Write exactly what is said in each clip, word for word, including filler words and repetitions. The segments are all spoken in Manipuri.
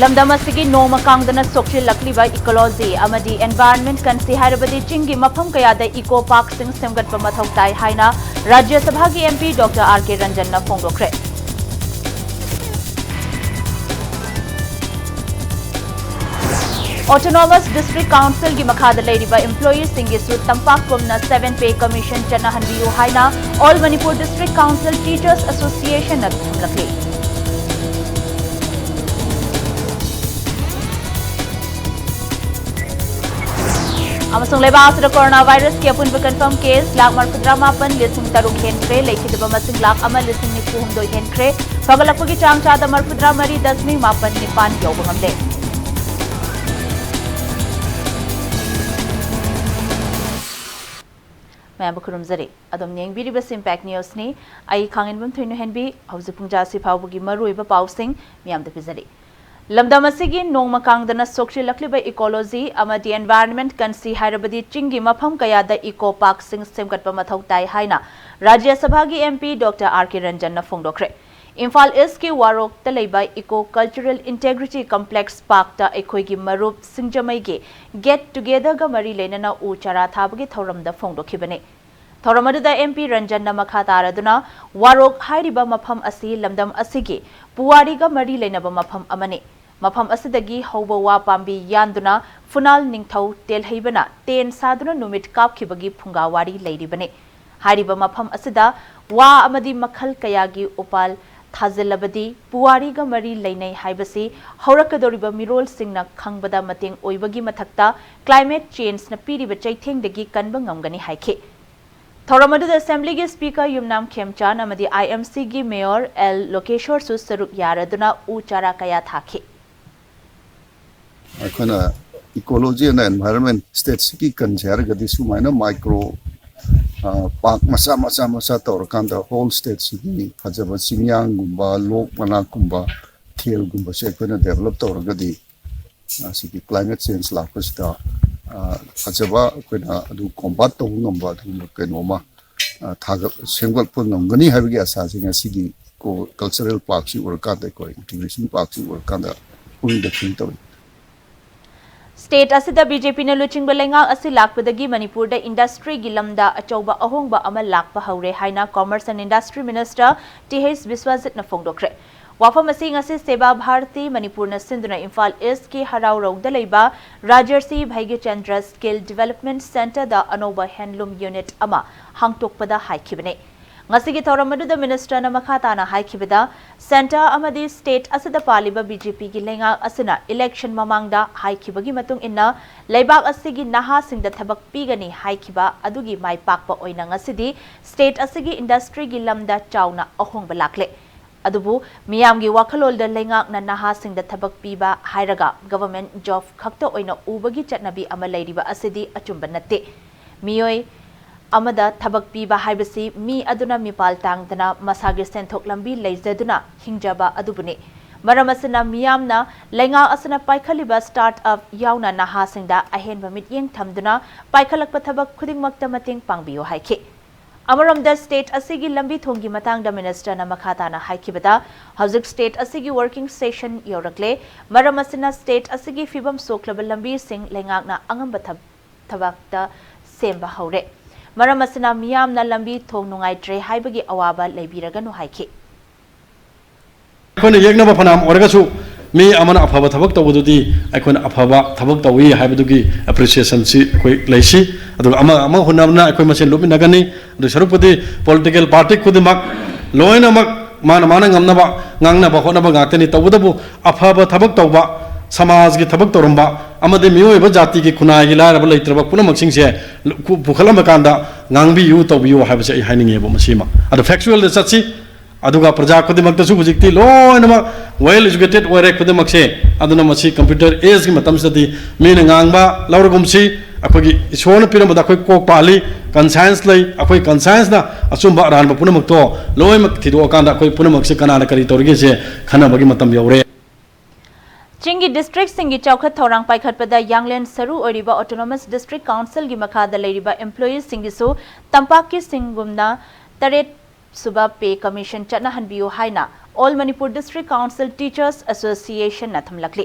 ꯂꯝꯗꯝ ꯑꯁꯤꯒꯤ ꯅꯣꯡꯃ ꯀꯥꯡꯗꯅ ꯁꯣꯛꯆꯤꯜꯂꯛꯂꯤꯕ ꯏꯀꯣꯂꯣꯖꯤ ꯑꯃꯗꯤ ꯑꯦꯟꯚꯥꯏꯔꯟꯃꯦꯟꯠ ꯀꯟꯁꯤ ꯍꯥꯏꯔꯕꯗꯤ ꯆꯤꯡꯒꯤ ꯃꯐꯝ ꯀꯌꯥꯗ ꯏꯀꯣ ꯄꯥꯔꯛꯁꯤꯡ ꯁꯦꯝꯒꯠꯄ ꯃꯊꯧ ꯇꯥꯏ ꯍꯥꯏꯅ ꯔꯥꯖ꯭ꯌ ꯁꯚꯥꯒꯤ MP Doctor R K ꯔꯟꯖꯟꯅ ꯐꯣꯡꯗꯣꯛꯈ꯭ꯔꯦ꯫ Autonomous District Councilꯒꯤ ꯃꯈꯥꯗ ꯂꯩꯔꯤꯕ employeeꯁꯤꯡꯒꯤꯁꯨ ꯇꯝꯄꯥꯛ ꯄꯨꯝꯅ seven Pay Commission ꯆꯠꯅꯍꯟꯕꯤꯌꯨ ꯍꯥꯏꯅ All Manipur District Council Teachers Associationꯅ ꯊꯝꯂꯛꯂꯤ꯫ ꯑꯃꯁꯨꯡ ꯂꯩꯕꯥꯛ ꯑꯁꯤꯗ ꯀꯣꯔꯣꯅꯥ ꯚꯥꯏꯔꯁꯀꯤ ꯑꯄꯨꯟꯕ confirm case ꯂꯥꯈ ꯃꯔꯤꯐꯨꯇꯔꯥ ꯃꯥꯄꯟ ꯂꯤꯁꯤꯡ ꯇꯔꯨꯛ ꯍꯦꯟꯈ꯭ꯔꯦ꯫ ꯂꯩꯈꯤꯗꯕ ꯃꯁꯤꯡ ꯂꯥꯈ ꯑꯃ ꯂꯤꯁꯤꯡ ꯅꯤꯐꯨ ꯍꯨꯝꯗꯣꯏ ꯍꯦꯟꯈ꯭ꯔꯦ꯫ ꯐꯒꯠꯂꯛꯄꯒꯤ ꯆꯥꯡ ꯆꯥꯗ ꯃꯔꯤꯐꯨꯇꯔꯥ ꯃꯔꯤ ꯗꯁꯃꯤꯛ ꯃꯥꯄꯟ ꯅꯤꯄꯥꯟ ꯌꯧꯕ ꯉꯝꯂꯦ꯫ ꯃꯌꯥꯝꯕꯨ ꯈꯨꯔꯨꯝꯖꯔꯤ꯫ ꯑꯗꯣꯝꯅ ꯌꯦꯡꯕꯤꯔꯤꯕꯁꯤ Impact Newsꯅꯤ꯫ ꯑꯩ ꯈꯥꯡꯉꯦꯟꯕꯝ ꯊꯣꯏꯅꯍꯦꯟꯕꯤ꯫ ꯍꯧꯖꯤꯛ ꯄꯨꯡ ꯖꯥ ꯑꯁꯤ ꯐꯥꯎꯕꯒꯤ ꯃꯔꯨꯑꯣꯏꯕ ꯄꯥꯎꯁꯤꯡ ꯃꯤꯌꯥꯝꯗ ꯄꯤꯖꯔꯤ꯫ ꯂꯝꯗꯝ ꯑꯁꯤꯒꯤ ꯅꯣꯡꯃ ꯀꯥꯡꯗꯅ ꯁꯣꯛꯆꯤꯜꯂꯛꯂꯤꯕ ꯏꯀꯣꯂꯣꯖꯤ ꯑꯃꯗꯤ ꯑꯦꯟꯚꯥꯏꯔꯟꯃꯦꯟꯠ ꯀꯟꯁꯤ ꯍꯥꯏꯔꯕꯗꯤ ꯆꯤꯡꯒꯤ ꯃꯐꯝ ꯀꯌꯥꯗ ꯏꯀꯣ ꯄꯥꯔꯛꯁꯤꯡ ꯁꯦꯝꯒꯠꯄ ꯃꯊꯧ ꯇꯥꯏ ꯍꯥꯏꯅ ꯔꯥꯖ꯭ꯌ ꯁꯚꯥꯒꯤ MP Doctor R K ꯔꯟꯖꯟꯅ ꯐꯣꯡꯗꯣꯛꯈ꯭ꯔꯦ꯫ Imphal ꯏꯁ꯭ꯠꯀꯤ ꯋꯥꯔꯣꯛꯇ ꯂꯩꯕ Eco Cultural Integrity Complex Parkꯇ ꯑꯩꯈꯣꯏꯒꯤ ꯃꯔꯨꯞ ꯁꯤꯡꯖꯃꯩꯒꯤ Get Togetherꯒ ꯃꯔꯤ ꯂꯩꯅꯅ ꯎ ꯆꯥꯔꯥ ꯊꯥꯕꯒꯤ ꯊꯧꯔꯝꯗ ꯐꯣꯡꯗꯣꯛꯈꯤꯕꯅꯤ꯫ ꯊꯧꯔꯝ ꯑꯗꯨꯗ MP ꯔꯟꯖꯟꯅ ꯃꯈꯥ ꯇꯥꯔꯗꯨꯅ, ꯋꯥꯔꯣꯛ ꯍꯥꯏꯔꯤꯕ ꯃꯐꯝ ꯑꯁꯤ ꯂꯝꯗꯝ ꯑꯁꯤꯒꯤ ꯄꯨꯋꯥꯔꯤꯒ ꯃꯔꯤ ꯂꯩꯅꯕ ꯃꯐꯝ ꯑꯃꯅꯤ꯫ ꯃꯐꯝ ꯑꯁꯤꯗꯒꯤ ꯍꯧꯕ ꯋꯥ ꯄꯥꯝꯕꯤ ꯌꯥꯟꯗꯨꯅ ꯐꯨꯅꯥꯜ ꯅꯤꯡꯊꯧ ꯇꯦꯜꯍꯩꯕꯅ ꯇꯦꯟ ꯁꯥꯗꯨꯅ ꯅꯨꯃꯤꯠ ꯀꯥꯞꯈꯤꯕꯒꯤ ꯐꯨꯡꯒꯥ ꯋꯥꯔꯤ ꯂꯩꯔꯤꯕꯅꯤ꯫ ꯍꯥꯏꯔꯤꯕ ꯃꯐꯝ ꯑꯁꯤꯗ ꯋꯥ ꯑꯃꯗꯤ ꯃꯈꯜ ꯀꯌꯥꯒꯤ ꯎꯄꯥꯜ ꯊꯥꯖꯤꯜꯂꯕꯗꯤ ꯄꯨꯋꯥꯔꯤꯒ ꯃꯔꯤ ꯂꯩꯅꯩ ꯍꯥꯏꯕꯁꯤ ꯍꯧꯔꯛꯀꯗꯧꯔꯤꯕ ꯃꯤꯔꯣꯜꯁꯤꯡꯅ ꯈꯪꯕꯗ ꯃꯇꯦꯡ ꯑꯣꯏꯕꯒꯤ ꯃꯊꯛꯇ climate changeꯅ ꯄꯤꯔꯤꯕ ꯆꯩꯊꯦꯡꯗꯒꯤ ꯀꯟꯕ ꯉꯝꯒꯅꯤ ꯍꯥꯏꯈꯤ꯫ ꯊꯧꯔꯝ ꯑꯗꯨꯗ Assemblyꯒꯤ Speaker ꯌꯨꯝꯅꯥꯝ ꯈꯦꯝꯆꯥꯟ ꯑꯃꯗꯤ IMCꯒꯤ Mayor L ꯂꯣꯀꯦꯁꯣꯔꯁꯨ ꯁꯔꯨꯛ ꯌꯥꯔꯗꯨꯅ ꯎ ꯆꯥꯔꯥ ꯀꯌꯥ ꯊꯥꯈꯤ꯫ ꯑꯩꯈꯣꯏꯅ Ecology and Environment stateꯁꯤꯒꯤ ꯀꯟꯁꯦ ꯍꯥꯏꯔꯒꯗꯤ ꯁꯨꯃꯥꯏꯅ micro, ꯑ, park ꯃꯆꯥ ꯃꯆꯥ ꯃꯆꯥ ꯇꯧꯔꯀꯥꯟꯗ whole stateꯁꯤꯒꯤ ꯐꯖꯕ ꯆꯤꯡꯌꯥꯡꯒꯨꯝꯕ, ꯂꯣꯛ ꯃꯅꯥꯛꯀꯨꯝꯕ, ꯊꯦꯜꯒꯨꯝꯕꯁꯦ ꯑꯩꯈꯣꯏꯅ develop ꯇꯧꯔꯒꯗꯤ, ꯑ, ꯁꯤꯒꯤ climate change ꯂꯥꯛꯄꯁꯤꯗ, ꯑ, ꯐꯖꯕ ꯑꯩꯈꯣꯏꯅ ꯑꯗꯨ combat ꯇꯧꯕ ꯉꯝꯕ ꯑꯗꯨꯒꯨꯝꯕ ꯀꯩꯅꯣ ꯑꯃ, ꯑ, ꯊꯥꯒꯠ-, ꯁꯦꯝꯒꯠꯄ ꯉꯝꯒꯅꯤ ꯍꯥꯏꯕꯒꯤ ꯑꯁꯥꯁꯤ ꯉꯁꯤꯒꯤ ꯀꯣ-, cultural parkꯁꯤ ꯎꯔꯀꯥꯟꯗ, ꯑꯩꯈꯣꯏ exhibition parkꯁꯤ ꯎꯔꯀꯥꯟꯗ ꯄꯨꯛꯅꯤꯡꯗ ꯐꯤꯜ ꯇꯧꯏ꯫ ꯁ꯭ꯇꯦꯠ ꯑꯁꯤꯗ ꯕꯤ ꯖꯦ ꯄꯤꯅ ꯂꯨꯆꯤꯡꯕ ꯂꯩꯉꯥꯛ ꯑꯁꯤ ꯂꯥꯛꯄꯗꯒꯤ ꯃꯅꯤꯄꯨꯔꯗ ꯏꯟꯗꯁꯇ꯭ꯔꯤꯒꯤ ꯂꯝꯗ ꯑꯆꯧꯕ ꯑꯍꯣꯡꯕ ꯑꯃ ꯂꯥꯛꯄ ꯍꯧꯔꯦ ꯍꯥꯏꯅ Commerce and Industry Minister T H ꯕꯤꯁ꯭ꯋꯖꯤꯠꯅ ꯐꯣꯡꯗꯣꯛꯈ꯭ꯔꯦ꯫ ꯋꯥꯐꯝ ꯑꯁꯤ ꯉꯁꯤ ꯁꯦꯕꯥ ꯚꯥꯔꯇꯤ ꯃꯅꯤꯄꯨꯔꯅ ꯁꯤꯟꯗꯨꯅ ꯏꯝꯐꯥꯜ ꯏꯁꯀꯤ ꯍꯔꯥꯎꯔꯧꯗ ꯂꯩꯕ ꯔꯥꯖꯔꯁꯤ ꯚꯩꯒ꯭ꯌꯆꯟꯗ꯭ꯔ ꯁ꯭ꯀꯤꯜ ꯗꯤꯕꯦꯂꯞꯃꯦꯟꯠ ꯁꯦꯟꯇꯔꯗ ꯑꯅꯧꯕ ꯍꯦꯟꯂꯨꯝ ꯌꯨꯅꯤꯠ ꯑꯃ ꯍꯥꯡꯗꯣꯛꯄꯗ ꯍꯥꯏꯈꯤꯕꯅꯤ꯫ ꯉꯁꯤꯒꯤ ꯊꯧꯔꯝ ꯑꯗꯨꯗ ꯃꯤꯅꯤꯁꯇꯔꯅ ꯃꯈꯥ ꯇꯥꯅ ꯍꯥꯏꯈꯤꯕꯗ, ꯁꯦꯟꯇꯔ ꯑꯃꯗꯤ ꯁ꯭ꯇꯦꯠ ꯑꯁꯤꯗ ꯄꯥꯜꯂꯤꯕ ꯕꯤ ꯖꯦ ꯄꯤꯒꯤ ꯂꯩꯉꯥꯛ ꯑꯁꯤꯅ ꯏꯂꯦꯛꯁꯟ ꯃꯃꯥꯡꯗ ꯍꯥꯏꯈꯤꯕꯒꯤ ꯃꯇꯨꯡ ꯏꯟꯅ ꯂꯩꯕꯥꯛ ꯑꯁꯤꯒꯤ ꯅꯍꯥꯁꯤꯡꯗ ꯊꯕꯛ ꯄꯤꯒꯅꯤ ꯍꯥꯏꯈꯤꯕ ꯑꯗꯨꯒꯤ ꯃꯥꯏ ꯄꯥꯛꯄ ꯑꯣꯏꯅ ꯉꯁꯤꯗꯤ ꯁ꯭ꯇꯦꯠ ꯑꯁꯤꯒꯤ ꯏꯟꯗꯁꯇ꯭ꯔꯤꯒꯤ ꯂꯝꯗ ꯆꯥꯎꯅ ꯑꯍꯣꯡꯕ ꯂꯥꯛꯂꯦ꯫ ꯑꯗꯨꯕꯨ ꯃꯤꯌꯥꯝꯒꯤ ꯋꯥꯈꯜꯂꯣꯟꯗ ꯂꯩꯉꯥꯛꯅ ꯅꯍꯥꯁꯤꯡꯗ ꯊꯕꯛ ꯄꯤꯕ ꯍꯥꯏꯔꯒ ꯒꯚꯔꯟꯃꯦꯟꯠ ꯖꯣꯕ ꯈꯛꯇ ꯑꯣꯏꯅ ꯎꯕꯒꯤ ꯆꯠꯅꯕꯤ ꯑꯃ ꯂꯩꯔꯤꯕ ꯑꯁꯤꯗꯤ ꯑꯆꯨꯝꯕ ꯅꯠꯇꯦ꯫ ꯃꯤꯑꯣꯏ ꯑꯃꯗ ꯊꯕꯛ ꯄꯤꯕ ꯍꯥꯏꯕꯁꯤ ꯃꯤ ꯑꯗꯨꯅ ꯃꯤꯄꯥꯜ ꯇꯥꯡꯗꯅ ꯃꯁꯥꯒꯤ ꯁꯦꯟꯊꯣꯛ ꯂꯝꯕꯤ ꯂꯩꯖꯗꯨꯅ ꯍꯤꯡꯖꯕ ꯑꯗꯨꯕꯨꯅꯤ꯫ ꯃꯔꯝ ꯑꯁꯤꯅ ꯃꯤꯌꯥꯝꯅ ꯂꯩꯉꯥꯛ ꯑꯁꯤꯅ ꯄꯥꯏꯈꯠꯂꯤꯕ ꯁ꯭ꯇꯥꯔꯠ ꯑꯞ ꯌꯥꯎꯅ ꯅꯍꯥꯁꯤꯡꯗ ꯑꯍꯦꯟꯕ ꯃꯤꯠꯌꯦꯡ ꯊꯝꯗꯨꯅ ꯄꯥꯏꯈꯠꯂꯛꯄ ꯊꯕꯛ ꯈꯨꯗꯤꯡꯃꯛꯇ ꯃꯇꯦꯡ ꯄꯥꯡꯕꯤꯌꯨ ꯍꯥꯏꯈꯤ꯫ ꯑꯃꯔꯣꯝꯗ ꯁ꯭ꯇꯦꯠ ꯑꯁꯤꯒꯤ ꯂꯝꯕꯤ ꯊꯣꯡꯒꯤ ꯃꯇꯥꯡꯗ ꯃꯤꯅꯤꯁꯇꯔꯅ ꯃꯈꯥ ꯇꯥꯅ ꯍꯥꯏꯈꯤꯕꯗ, ꯍꯧꯖꯤꯛ ꯁ꯭ꯇꯦꯠ ꯑꯁꯤꯒꯤ ꯋꯥꯔꯀꯤꯡ ꯁꯦꯁꯟ ꯌꯧꯔꯛꯂꯦ꯫ ꯃꯔꯝ ꯑꯁꯤꯅ ꯁ꯭ꯇꯦꯠ ꯑꯁꯤꯒꯤ ꯐꯤꯕꯝ ꯁꯣꯛꯂꯕ ꯂꯝꯕꯤꯁꯤꯡ ꯂꯩꯉꯥꯛꯅ ꯑꯉꯝꯕ ꯊꯕ- ꯊꯕꯛꯇ ꯁꯦꯝꯕ ꯍꯧꯔꯦ꯫ ꯃꯔꯝ ꯑꯁꯤꯅ ꯃꯤꯌꯥꯝꯅ ꯂꯝꯕꯤ ꯊꯣꯡ ꯅꯨꯡꯉꯥꯏꯇ꯭ꯔꯦ ꯍꯥꯏꯕꯒꯤ ꯑꯋꯥꯕ ꯂꯩꯕꯤꯔꯒꯅꯨ ꯍꯥꯏꯈꯤ꯫ ꯑꯩꯈꯣꯏꯅ ꯌꯦꯛꯅꯕ ꯐꯅꯌꯥꯝ ꯑꯣꯏꯔꯒꯁꯨ, ꯃꯤ ꯑꯃꯅ ꯑꯐꯕ ꯊꯕꯛ ꯇꯧꯕꯗꯨꯗꯤ ꯑꯩꯈꯣꯏꯅ ꯑꯐꯕ ꯊꯕꯛ ꯇꯧꯏ ꯍꯥꯏꯕꯗꯨꯒꯤ ꯑꯦꯄ꯭ꯔꯤꯁꯤꯌꯦꯁꯟꯁꯤ ꯑꯩꯈꯣꯏ ꯂꯩꯁꯤ꯫ ꯑꯗꯨꯒ ꯑꯃ ꯑꯃ ꯍꯨꯟꯅꯕꯅ ꯑꯩꯈꯣꯏ ꯃꯁꯦꯟ ꯂꯨꯞꯃꯤꯟꯅꯒꯅꯤ꯫ ꯑꯗꯨ ꯁꯔꯨꯛꯄꯨꯗꯤ ꯄꯣꯂꯤꯇꯤꯀꯦꯜ ꯄꯥꯔꯇꯤ ꯈꯨꯗꯤꯡꯃꯛ ꯂꯣꯏꯅꯃꯛ ꯃꯥꯅ ꯃꯥꯅ ꯉꯝꯅꯕ ꯉꯥꯡꯅꯕ ꯍꯣꯠꯅꯕ ꯉꯥꯛꯇꯅꯤ꯫ ꯇꯧꯕꯇꯕꯨ ꯑꯐꯕ ꯊꯕꯛ ꯇꯧꯕ, ꯁꯃꯥꯖꯒꯤ ꯊꯕꯛ ꯇꯧꯔꯝꯕ ꯑꯃꯗꯤ ꯃꯤꯑꯣꯏꯕ ꯖꯥꯇꯤꯒꯤ ꯈꯨꯟꯅꯥꯏꯒꯤ ꯂꯥꯏꯔꯕ ꯂꯩꯇ꯭ꯔꯕ ꯄꯨꯝꯅꯃꯛꯁꯤꯡꯁꯦ ꯄꯨꯈꯠꯂꯝꯕ ꯀꯥꯟꯗ ꯉꯥꯡꯕꯤꯌꯨ, ꯇꯧꯕꯤꯌꯨ ꯍꯥꯏꯕꯁꯦ ꯑꯩ ꯍꯥꯏꯅꯤꯡꯉꯦꯕ꯫ ꯃꯁꯤꯃ ꯑꯗꯣ ꯐꯦꯛꯆꯨꯋꯦꯜꯗ ꯆꯠꯁꯤ꯫ ꯑꯗꯨꯒ ꯄ꯭ꯔꯖꯥ ꯈꯨꯗꯤꯡꯃꯛꯇꯁꯨ ꯍꯧꯖꯤꯛꯇꯤ ꯂꯣꯏꯅꯃꯛ ꯋꯦꯜ ꯏꯖꯨꯀꯦꯇꯦꯠ ꯑꯣꯏꯔꯦ ꯈꯨꯗꯤꯡꯃꯛꯁꯦ꯫ ꯑꯗꯨꯅ ꯃꯁꯤ ꯀꯝꯄ꯭ꯌꯨꯇꯔ ꯑꯦꯖꯀꯤ ꯃꯇꯝꯁꯤꯗꯗꯤ ꯃꯤꯅ ꯉꯥꯡꯕ ꯂꯧꯔꯒꯨꯝꯁꯤ꯫ ꯑꯩꯈꯣꯏꯒꯤ ꯏꯁꯣꯔꯅ ꯄꯤꯔꯝꯕꯗ ꯑꯩꯈꯣꯏ ꯀꯣꯛ ꯄꯥꯜꯂꯤ, ꯀꯟꯁꯥꯏꯟꯁ ꯂꯩ꯫ ꯑꯩꯈꯣꯏ ꯀꯟꯁꯥꯏꯟꯁꯅ ꯑꯆꯨꯝꯕ ꯑꯔꯥꯟꯕ ꯄꯨꯝꯅꯃꯛꯇꯣ ꯂꯣꯏꯅꯃꯛ ꯊꯤꯗꯣꯛꯑꯀꯥꯟꯗ ꯑꯩꯈꯣꯏ ꯄꯨꯝꯅꯃꯛꯁꯦ ꯀꯅꯥꯅ ꯀꯔꯤ ꯇꯧꯔꯤꯒꯦꯁꯦ ꯈꯟꯅꯕꯒꯤ ꯃꯇꯝ ꯌꯧꯔꯦ꯫ ꯆꯤꯡꯒꯤ ꯗꯤꯁꯇ꯭ꯔꯤꯛꯁꯤꯡꯒꯤ ꯆꯥꯎꯈꯠ ꯊꯧꯔꯥꯡ ꯄꯥꯏꯈꯠꯄꯗ ꯌꯥꯡꯂꯦꯟ ꯁꯔꯨ ꯑꯣꯏꯔꯤꯕ ꯑꯣꯇꯣꯅꯣꯃꯁ ꯗꯤꯁꯇ꯭ꯔꯤꯛ ꯀꯥꯎꯟꯁꯤꯜꯒꯤ ꯃꯈꯥꯗ ꯂꯩꯔꯤꯕ ꯏꯝꯄ꯭ꯂꯣꯌꯤꯁꯤꯡꯒꯤꯁꯨ ꯇꯝꯄꯥꯛꯀꯤꯁꯤꯡꯒꯨꯝꯅ ꯇꯔꯦꯠ ꯁꯨꯕ ꯄꯦ ꯀꯃꯤꯁꯟ ꯆꯠꯅꯍꯟꯕꯤꯌꯨ ꯍꯥꯏꯅ All Manipur District Council Teachers Association ꯅ ꯊꯝꯂꯛꯂꯤ꯫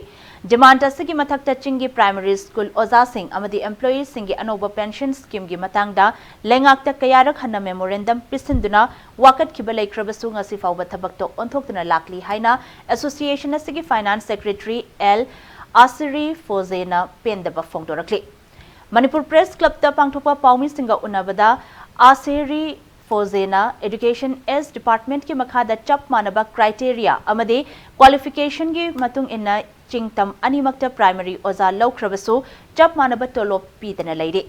Demand ꯑꯁꯤꯒꯤ ꯃꯊꯛꯇ ꯆꯤꯡꯒꯤ primary school ꯑꯣꯖꯥꯁꯤꯡ ꯑꯃꯗꯤ employees ꯁꯤꯡꯒꯤ ꯑꯅꯧꯕ pension scheme ꯒꯤ ꯃꯇꯥꯡꯗ ꯂꯩꯉꯥꯛꯇ ꯀꯌꯥꯔꯛ ꯍꯟꯅ memorandum ꯄꯤꯁꯤꯟꯗꯨꯅ ꯋꯥꯀꯠꯈꯤꯕ ꯂꯩꯈ꯭ꯔꯕꯁꯨ ꯉꯁꯤ ꯐꯥꯎꯕ ꯊꯕꯛꯇꯣ ꯑꯣꯟꯊꯣꯛꯇꯨꯅ ꯂꯥꯛꯂꯤ ꯍꯥꯏꯅ association ꯑꯁꯤꯒꯤ finance secretary L ꯑꯥꯁꯤꯔꯤ ꯐꯣꯖꯦꯅ ꯄꯦꯟꯗꯕ ꯐꯣꯡꯗꯣꯔꯛꯂꯤ꯫ ꯃꯅꯤꯄꯨꯔ Press Club ꯇ ꯄꯥꯡꯊꯣꯛꯄ ꯄꯥꯎꯃꯤꯁꯤꯡꯒ ꯎꯅꯕꯗ ꯑꯥꯁꯤꯔꯤ ꯐꯣꯖꯦꯅ education as department ꯀꯤ ꯃꯈꯥꯗ ꯆꯞ ꯃꯥꯟꯅꯕ criteria ꯑꯃꯗꯤ qualification ꯒꯤ ꯃꯇꯨꯡ ꯏꯟꯅ ꯆꯤꯡ ꯇꯝ ꯑꯅꯤꯃꯛꯇ primary ꯑꯣꯖꯥ ꯂꯧꯈ꯭ꯔꯕꯁꯨ ꯆꯞ ꯃꯥꯟꯅꯕ ꯇꯣꯂꯣꯞ ꯄꯤꯗꯅ ꯂꯩꯔꯤ꯫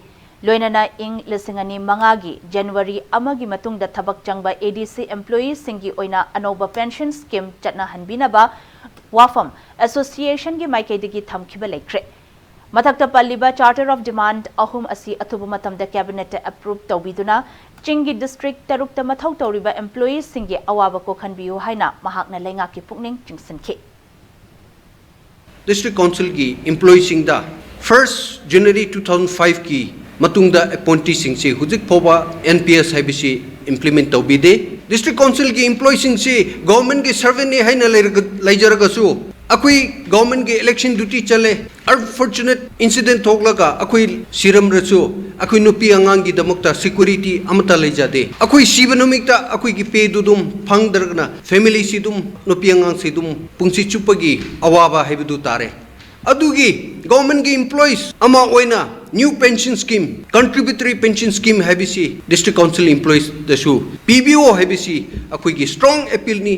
ꯂꯣꯏꯅꯅ ꯏꯪ ꯂꯤꯁꯤꯡ ꯑꯅꯤ ꯃꯉꯥꯒꯤ January ꯑꯃꯒꯤ ꯃꯇꯨꯡꯗ ꯊꯕꯛ ꯆꯪꯕ ADC employees ꯁꯤꯡꯒꯤ ꯑꯣꯏꯅ ꯑꯅꯧꯕ pension scheme ꯆꯠꯅꯍꯟꯕꯤꯅꯕ ꯋꯥꯐꯝ association ꯒꯤ ꯃꯥꯏꯀꯩꯗꯒꯤ ꯊꯝꯈꯤꯕ ꯂꯩꯈ꯭ꯔꯦ꯫ ꯃꯊꯛꯇ ꯄꯜꯂꯤꯕ Charter of Demand ꯑꯍꯨꯝ ꯑꯁꯤ ꯑꯊꯨꯕ ꯃꯇꯝꯗ cabinet ꯇ approve ꯇꯧꯕꯤꯗꯨꯅ ꯆꯤꯡꯒꯤ district ꯇꯔꯨꯛꯇ ꯃꯊꯧ ꯇꯧꯔꯤꯕ employees ꯁꯤꯡꯒꯤ ꯑꯋꯥꯕ ꯀꯣꯛꯍꯟꯕꯤꯌꯨ ꯍꯥꯏꯅ ꯃꯍꯥꯛꯅ ꯂꯩꯉꯥꯛꯀꯤ ꯄꯨꯛꯅꯤꯡ ꯆꯤꯡꯁꯤꯟꯈꯤ꯫ District Council ꯒꯤ employee ꯁꯤꯡꯗ first January two thousand five ꯀꯤ ꯃꯇꯨꯡꯗ appointee ꯁꯤꯡꯁꯤ ꯍꯧꯖꯤꯛ ꯐꯥꯎꯕ NPS ꯍꯥꯏꯕꯁꯤ implement ꯇꯧꯕꯤꯗꯦ꯫ District Council ꯒꯤ employee ꯁꯤꯡꯁꯤ government ꯒꯤ servant ꯅꯤ ꯍꯥꯏꯅ ꯂꯩꯔꯒ- ꯂꯩꯖꯔꯒꯁꯨ ꯑꯩꯈꯣꯏ government ꯒꯤ election duty ꯆꯠꯂꯦ꯫ Unfortunate incident ꯊꯣꯛꯂꯒ ꯑꯩꯈꯣꯏ ꯁꯤꯔꯝꯔꯁꯨ ꯑꯩꯈꯣꯏ ꯅꯨꯄꯤ ꯑꯉꯥꯡꯒꯤꯗꯃꯛꯇ security ꯑꯃꯠꯇ ꯂꯩꯖꯗꯦ꯫ ꯑꯩꯈꯣꯏ ꯁꯤꯕ ꯅꯨꯃꯤꯠꯇ ꯑꯩꯈꯣꯏꯒꯤ pay ꯗꯨ ꯑꯗꯨꯝ ꯐꯪꯗ꯭ꯔꯒꯅ family ꯁꯤ ꯑꯗꯨꯝ ꯅꯨꯄꯤ ꯑꯉꯥꯡꯁꯤ ꯑꯗꯨꯝ ꯄꯨꯟꯁꯤ ꯆꯨꯞꯄꯒꯤ ꯑꯋꯥꯕ ꯍꯥꯏꯕꯗꯨ ꯇꯥꯔꯦ꯫ ꯑꯗꯨꯒꯤ government ꯒꯤ employees ꯑꯃ ꯑꯣꯏꯅ new pension scheme, contributory pension scheme ꯍꯥꯏꯕꯁꯤ District Council employees ꯗꯁꯨ ꯄꯤꯕꯤꯌꯣ ꯍꯥꯏꯕꯁꯤ ꯑꯩꯈꯣꯏꯒꯤ strong appeal ꯅꯤ꯫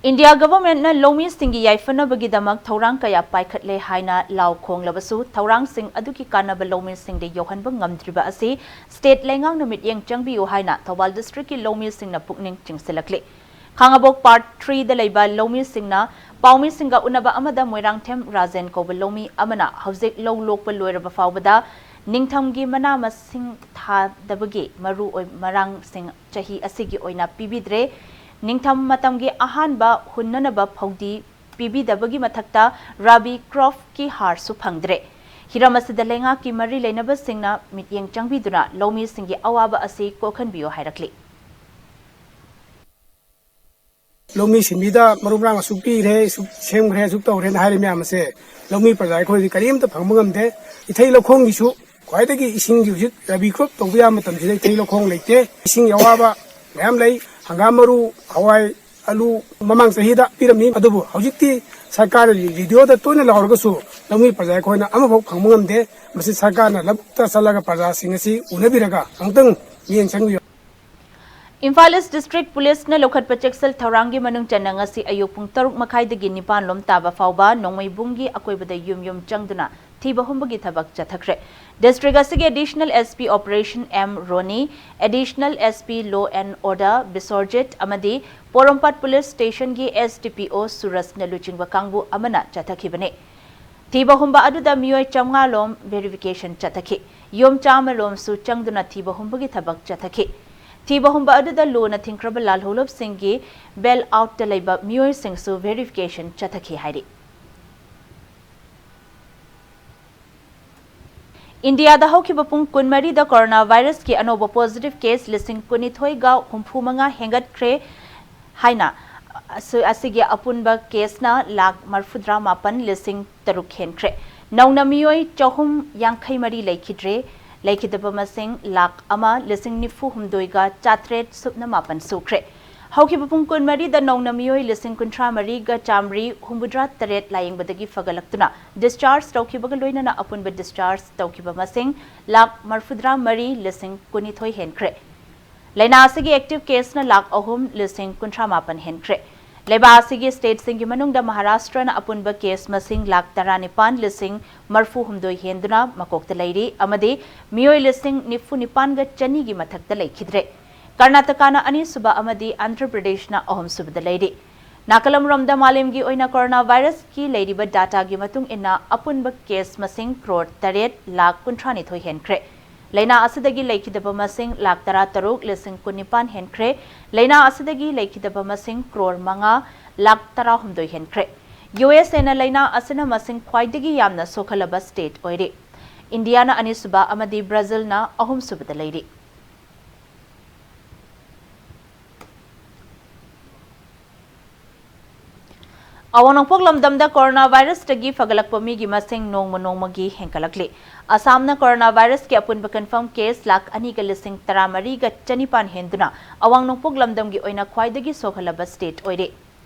India government ꯅ ꯂꯧꯃꯤꯁꯤꯡꯒꯤ ꯌꯥꯏꯐꯅꯕꯒꯤꯗꯃꯛ ꯊꯧꯔꯥꯡ ꯀꯌꯥ ꯄꯥꯏꯈꯠꯂꯦ ꯍꯥꯏꯅ ꯂꯥꯎ ꯈꯣꯡꯂꯕꯁꯨ ꯊꯧꯔꯥꯡꯁꯤꯡ ꯑꯗꯨꯒꯤ ꯀꯥꯟꯅꯕ ꯂꯧꯃꯤꯁꯤꯡꯗ ꯌꯧꯍꯟꯕ ꯉꯝꯗ꯭ꯔꯤꯕ ꯑꯁꯤ state ꯂꯩꯉꯥꯛꯅ ꯃꯤꯠꯌꯦꯡ ꯆꯪꯕꯤꯌꯨ ꯍꯥꯏꯅ ꯊꯧꯕꯥꯜ district ꯀꯤ ꯂꯧꯃꯤꯁꯤꯡꯅ ꯄꯨꯛꯅꯤꯡ ꯆꯤꯡꯁꯤꯜꯂꯛꯂꯤ꯫ ꯈꯥꯉꯕꯣꯛ Part three ꯗ ꯂꯩꯕ ꯂꯧꯃꯤꯁꯤꯡꯅ ꯄꯥꯎꯃꯤꯁꯤꯡꯒ ꯎꯅꯕ ꯑꯃꯗ ꯃꯣꯏꯔꯥꯡꯊꯦꯝ ꯔꯥꯖꯦꯟ ꯀꯧꯕ ꯂꯧꯃꯤ ꯑꯃꯅ ꯍꯧꯖꯤꯛ ꯂꯧ ꯂꯣꯛꯄ ꯂꯣꯏꯔꯕ ꯐꯥꯎꯕꯗ ꯅꯤꯡꯊꯝꯒꯤ ꯃꯅꯥ ꯃꯁꯤꯡ ꯊꯥꯗꯕꯒꯤ ꯃꯔꯨ ꯑꯣꯏ- ꯃꯔꯥꯡꯁꯤꯡ ꯆꯍꯤ ꯑꯁꯤꯒꯤ ꯑꯣꯏꯅ ꯄꯤꯕꯤꯗ꯭ꯔꯦ꯫ ꯅꯤꯡꯊꯝ ꯃꯇꯝꯒꯤ ꯑꯍꯥꯟꯕ ꯍꯨꯟꯅꯅꯕ ꯐꯧꯗꯤ ꯄꯤꯕꯤꯗꯕꯒꯤ ꯃꯊꯛꯇ Rabi crop ꯀꯤ ꯍꯥꯔꯁꯨ ꯐꯪꯗ꯭ꯔꯦ꯫ ꯍꯤꯔꯝ ꯑꯁꯤꯗ ꯂꯩꯉꯥꯛꯀꯤ ꯃꯔꯤ ꯂꯩꯅꯕꯁꯤꯡꯅ ꯃꯤꯠꯌꯦꯡ ꯆꯪꯕꯤꯗꯨꯅ ꯂꯧꯃꯤꯁꯤꯡꯒꯤ ꯑꯋꯥꯕ ꯑꯁꯤ ꯀꯣꯛꯍꯟꯕꯤꯌꯨ ꯍꯥꯏꯔꯛꯂꯤ꯫ ꯂꯧꯃꯤ ꯁꯤꯟꯃꯤꯗ ꯃꯔꯨ ꯃꯔꯥꯡ ꯑꯁꯨꯛ ꯄꯤꯈ꯭ꯔꯦ, ꯑꯁꯨꯛ ꯁꯦꯝꯈ꯭ꯔꯦ, ꯑꯁꯨꯛ ꯇꯧꯈ꯭ꯔꯦꯅ ꯍꯥꯏꯔꯤ ꯃꯌꯥꯝ ꯑꯁꯦ ꯂꯧꯃꯤ ꯄ꯭ꯔꯖꯥ ꯑꯩꯈꯣꯏꯗꯤ ꯀꯔꯤꯝꯇ ꯐꯪꯕ ꯉꯝꯗꯦ꯫ ꯏꯊꯩ ꯂꯧꯈꯣꯡꯒꯤꯁꯨ ꯈ꯭ꯋꯥꯏꯗꯒꯤ ꯏꯁꯤꯡꯒꯤ ꯍꯧꯖꯤꯛ ꯔꯕꯤ ꯀ꯭ꯔꯣꯞ ꯇꯧꯕ ꯌꯥꯕ ꯃꯇꯝꯁꯤꯗ ꯏꯊꯩ ꯂꯧꯈꯣꯡ ꯂꯩꯇꯦ꯫ ꯏꯁꯤꯡꯒꯤ ꯑꯋꯥꯕ ꯃꯌꯥꯝ ꯂꯩ꯫ ꯍꯪꯒꯥꯝ ꯃꯔꯨ, ꯍꯋꯥꯏ, ꯑꯂꯨ ꯃꯃꯥꯡ ꯆꯍꯤꯗ ꯄꯤꯔꯝꯃꯤ, ꯑꯗꯨꯕꯨ ꯍꯧꯖꯤꯛꯇꯤ ꯁꯔꯀꯥꯔꯅ ꯔꯦꯗꯤꯑꯣꯗ ꯇꯣꯏꯅ ꯂꯥꯎꯔꯒꯁꯨ ꯂꯧꯃꯤ ꯄ꯭ꯔꯖꯥ ꯑꯩꯈꯣꯏꯅ ꯑꯃꯐꯥꯎ ꯐꯪꯕ ꯉꯝꯗꯦ꯫ ꯃꯁꯤ ꯁꯔꯀꯥꯔꯅ ꯂꯧꯕꯨꯛꯇ ꯆꯠꯂꯒ ꯄ꯭ꯔꯖꯥꯁꯤꯡ ꯑꯁꯤ ꯎꯅꯕꯤꯔꯒ ꯑꯃꯨꯛꯇꯪ ꯃꯤꯠꯌꯦꯡ ꯆꯪꯕꯤꯌꯨ꯫ ꯏꯝꯐꯥꯜ ꯏꯁ ꯗꯤꯁꯇ꯭ꯔꯤꯛ ꯄꯨꯂꯤꯁꯅ ꯂꯧꯈꯠꯄ ꯆꯦꯛꯁꯤꯜ ꯊꯧꯔꯥꯡꯒꯤ ꯃꯅꯨꯡ ꯆꯟꯅ ꯉꯁꯤ ꯑꯌꯨꯛ ꯄꯨꯡ ꯇꯔꯨꯛ ꯃꯈꯥꯏꯗꯒꯤ ꯅꯤꯄꯥꯟ ꯂꯣꯝ ꯇꯥꯕ ꯐꯥꯎꯕ ꯅꯣꯡꯃꯩꯕꯨꯡꯒꯤ ꯑꯀꯣꯏꯕꯗ ꯌꯨꯝ ꯌꯨꯝ ꯆꯪꯗꯨꯅ ꯊꯤꯕ ꯍꯨꯝꯕꯒꯤ ꯊꯕꯛ ꯆꯠꯊꯈ꯭ꯔꯦ꯫ ꯗꯤꯁꯇ꯭ꯔꯤꯛ ꯑꯁꯤꯒꯤ additional S P operation M Roni, additional S P law and order Biswajit ꯑꯃꯗꯤ ꯄꯣꯔꯣꯝꯄꯥꯠ ꯄꯨꯂꯤꯁ ꯁ꯭ꯇꯦꯁꯟꯒꯤ ꯑꯦꯁ ꯗꯤ ꯄꯤ ꯑꯣ ꯁꯨꯔꯖꯅ ꯂꯨꯆꯤꯡꯕ ꯀꯥꯡꯕꯨ ꯑꯃꯅ ꯆꯠꯊꯈꯤꯕꯅꯤ꯫ ꯊꯤꯕ ꯍꯨꯝꯕ ꯑꯗꯨꯗ ꯃꯤꯑꯣꯏ ꯆꯥꯝꯃꯉꯥ ꯂꯣꯝ ꯚꯦꯔꯤꯐꯤꯀꯦꯁꯟ ꯆꯠꯊꯈꯤ꯫ ꯌꯨꯝ ꯆꯥꯝꯃ ꯂꯣꯝꯁꯨ ꯆꯪꯗꯨꯅ ꯊꯤꯕ ꯍꯨꯝꯕꯒꯤ ꯊꯕꯛ ꯆꯠꯊꯈꯤ꯫ ꯊꯤꯕ ꯍꯨꯝꯕ ꯑꯗꯨꯗ ꯂꯨꯅ ꯊꯤꯡꯈ꯭ꯔꯕ ꯂꯥꯜꯍꯧꯂꯨꯞꯁꯤꯡꯒꯤ ꯕꯦꯜ ꯑꯥꯎꯠꯇ ꯂꯩꯕ ꯃꯤꯑꯣꯏꯁꯤꯡꯁꯨ ꯚꯦꯔꯤꯐꯤꯀꯦꯁꯟ ꯆꯠꯊꯈꯤ ꯍꯥꯏꯔꯤ꯫ ꯏꯟꯗꯤꯌꯥꯗ ꯍꯧꯈꯤꯕ ꯄꯨꯡ ꯀꯨꯟꯃꯔꯤꯗ ꯀꯣꯔꯣꯅꯥ ꯚꯥꯏꯔꯁꯀꯤ ꯑꯅꯧꯕ ꯄꯣꯖꯤꯇꯤꯚ ꯀꯦꯁ ꯂꯤꯁꯤꯡ ꯀꯨꯟꯅꯤꯊꯣꯏꯒ ꯍꯨꯝꯐꯨ ꯃꯉꯥ ꯍꯦꯟꯒꯠꯈ꯭ꯔꯦ ꯍꯥꯏꯅ ꯑꯁꯤ-, ꯑꯁꯤꯒꯤ ꯑꯄꯨꯟꯕ ꯀꯦꯁꯅ ꯂꯥꯈ ꯃꯔꯐꯨꯇꯔꯥ ꯃꯥꯄꯟ ꯂꯤꯁꯤꯡ ꯇꯔꯨꯛ ꯍꯦꯟꯈ꯭ꯔꯦ꯫ ꯅꯧꯅ ꯃꯤꯑꯣꯏ ꯆꯍꯨꯝ ꯌꯥꯡꯈꯩ ꯃꯔꯤ ꯂꯩꯈꯤꯗ꯭ꯔꯦ꯫ ꯂꯩꯈꯤꯗꯕ ꯃꯁꯤꯡ ꯂꯥꯈ ꯑꯃ ꯂꯤꯁꯤꯡ ꯅꯤꯐꯨ ꯍꯨꯝꯗꯣꯏꯒ ꯆꯥꯇ꯭ꯔꯦꯠ ꯁꯨꯞꯅ ꯃꯥꯄꯟ ꯁꯨꯈ꯭ꯔꯦ꯫ ꯍꯧꯈꯤꯕ ꯄꯨꯡ ꯀꯨꯟꯃꯔꯤꯗ ꯅꯧꯅ ꯃꯤꯑꯣꯏ ꯂꯤꯁꯤꯡ ꯀꯨꯟꯊ꯭ꯔꯥ ꯃꯔꯤꯒ ꯆꯥꯃꯔꯤ ꯍꯨꯝꯐꯨꯇꯔꯥ ꯇꯔꯦꯠ ꯂꯥꯌꯦꯡꯕꯗꯒꯤ ꯐꯒꯠꯂꯛꯇꯨꯅ ꯗꯤꯁꯆꯥꯔꯖ ꯇꯧꯈꯤꯕꯒ ꯂꯣꯏꯅꯅ ꯑꯄꯨꯟꯕ ꯗꯤꯁꯆꯥꯔꯖ ꯇꯧꯈꯤꯕ ꯃꯁꯤꯡ ꯂꯥꯈ ꯃꯔꯐꯨꯇꯔꯥ ꯃꯔꯤ ꯂꯤꯁꯤꯡ ꯀꯨꯟꯅꯤꯊꯣꯏ ꯍꯦꯟꯈ꯭ꯔꯦ꯫ ꯂꯥꯏꯅꯥ ꯑꯁꯤꯒꯤ ꯑꯦꯛꯇꯤꯚ ꯀꯦꯁꯅ ꯂꯥꯈ ꯑꯍꯨꯝ ꯂꯤꯁꯤꯡ ꯀꯨꯟꯊ꯭ꯔꯥ ꯃꯥꯄꯟ ꯍꯦꯟꯈ꯭ꯔꯦ꯫ ꯂꯩꯕꯥꯛ ꯑꯁꯤꯒꯤ ꯁ꯭ꯇꯦꯠꯁꯤꯡꯒꯤ ꯃꯅꯨꯡꯗ ꯃꯍꯥꯔꯥꯁꯇ꯭ꯔꯅ ꯑꯄꯨꯟꯕ ꯀꯦꯁ ꯃꯁꯤꯡ ꯂꯥꯈ ꯇꯔꯥꯅꯤꯄꯥꯟ ꯂꯤꯁꯤꯡ ꯃꯔꯐꯨ ꯍꯨꯝꯗꯣꯏ ꯍꯦꯟꯗꯨꯅ ꯃꯀꯣꯛꯇ ꯂꯩꯔꯤ ꯑꯃꯗꯤ ꯃꯤꯑꯣꯏ ꯂꯤꯁꯤꯡ ꯅꯤꯐꯨ ꯅꯤꯄꯥꯟꯒ ꯆꯅꯤꯒꯤ ꯃꯊꯛꯇ ꯂꯩꯈꯤꯗ꯭ꯔꯦ꯫ ꯀꯔꯅꯥꯇꯀꯥꯅ ꯑꯅꯤꯁꯨꯕ ꯑꯃꯗꯤ ꯑꯟꯙ꯭ꯔ ꯄ꯭ꯔꯗꯦꯁꯅ ꯑꯍꯨꯝꯁꯨꯕꯗ ꯂꯩꯔꯤ꯫ ꯅꯥꯀꯜ ꯑꯃꯔꯣꯝꯗ ꯃꯥꯂꯦꯝꯒꯤ ꯑꯣꯏꯅ ꯀꯣꯔꯣꯅꯥ ꯚꯥꯏꯔꯁꯀꯤ ꯂꯩꯔꯤꯕ ꯗꯥꯇꯥꯒꯤ ꯃꯇꯨꯡ ꯏꯟꯅ ꯑꯄꯨꯟꯕ ꯀꯦꯁ ꯃꯁꯤꯡ ꯀ꯭ꯔꯣꯔ ꯇꯔꯦꯠ ꯂꯥꯈ ꯀꯨꯟꯊ꯭ꯔꯥꯅꯤꯊꯣꯏ ꯍꯦꯟꯈ꯭ꯔꯦ꯫ ꯂꯥꯏꯅꯥ ꯑꯁꯤꯗꯒꯤ ꯂꯩꯈꯤꯗꯕ ꯃꯁꯤꯡ ꯂꯥꯈ ꯇꯔꯥꯇꯔꯨꯛ ꯂꯤꯁꯤꯡ ꯀꯨꯟꯅꯤꯄꯥꯟ ꯍꯦꯟꯈ꯭ꯔꯦ꯫ ꯂꯥꯏꯅꯥ ꯑꯁꯤꯗꯒꯤ ꯂꯩꯈꯤꯗꯕ ꯃꯁꯤꯡ ꯀ꯭ꯔꯣꯔ ꯃꯉꯥ ꯂꯥꯈ ꯇꯔꯥꯍꯨꯝꯗꯣꯏ ꯍꯦꯟꯈ꯭ꯔꯦ꯫ ꯌꯨ ꯑꯦꯁ ꯑꯦꯅ ꯂꯥꯏꯅꯥ ꯑꯁꯤꯅ ꯃꯁꯤꯡ ꯈ꯭ꯋꯥꯏꯗꯒꯤ ꯌꯥꯝꯅ ꯁꯣꯛꯍꯜꯂꯕ ꯁ꯭ꯇꯦꯠ ꯑꯣꯏꯔꯤ꯫ ꯏꯟꯗꯤꯌꯥꯅ ꯑꯅꯤꯁꯨꯕ ꯑꯃꯗꯤ ꯕ꯭ꯔꯥꯖꯤꯜꯅ ꯑꯍꯨꯝꯁꯨꯕꯗ ꯂꯩꯔꯤ꯫ ꯑꯋꯥꯡ ꯅꯣꯡꯄꯣꯛ ꯂꯝꯗꯝꯗ ꯀꯣꯔꯣꯅꯥ ꯚꯥꯏꯔꯁꯇꯒꯤ ꯐꯒꯠꯂꯛꯄ ꯃꯤꯒꯤ ꯃꯁꯤꯡ ꯅꯣꯡꯃ ꯅꯣꯡꯃꯒꯤ ꯍꯦꯟꯒꯠꯂꯛꯂꯤ꯫ ꯑꯁꯥꯝꯅ ꯀꯣꯔꯣꯅꯥ ꯚꯥꯏꯔꯁꯀꯤ ꯑꯄꯨꯟꯕ ꯀꯟꯐꯥꯔꯝ ꯀꯦꯁ ꯂꯥꯈ ꯑꯅꯤꯒ ꯂꯤꯁꯤꯡ ꯇꯔꯥꯃꯔꯤꯒ ꯆꯅꯤꯄꯥꯟ ꯍꯦꯟꯗꯨꯅ ꯑꯋꯥꯡ ꯅꯣꯡꯄꯣꯛ ꯂꯝꯗꯝꯒꯤ ꯑꯣꯏꯅ ꯈ꯭ꯋꯥꯏꯗꯒꯤ ꯁꯣꯛꯍꯜꯂꯕ ꯁ꯭ꯇꯦꯠ ꯑꯣꯏꯔꯦ꯫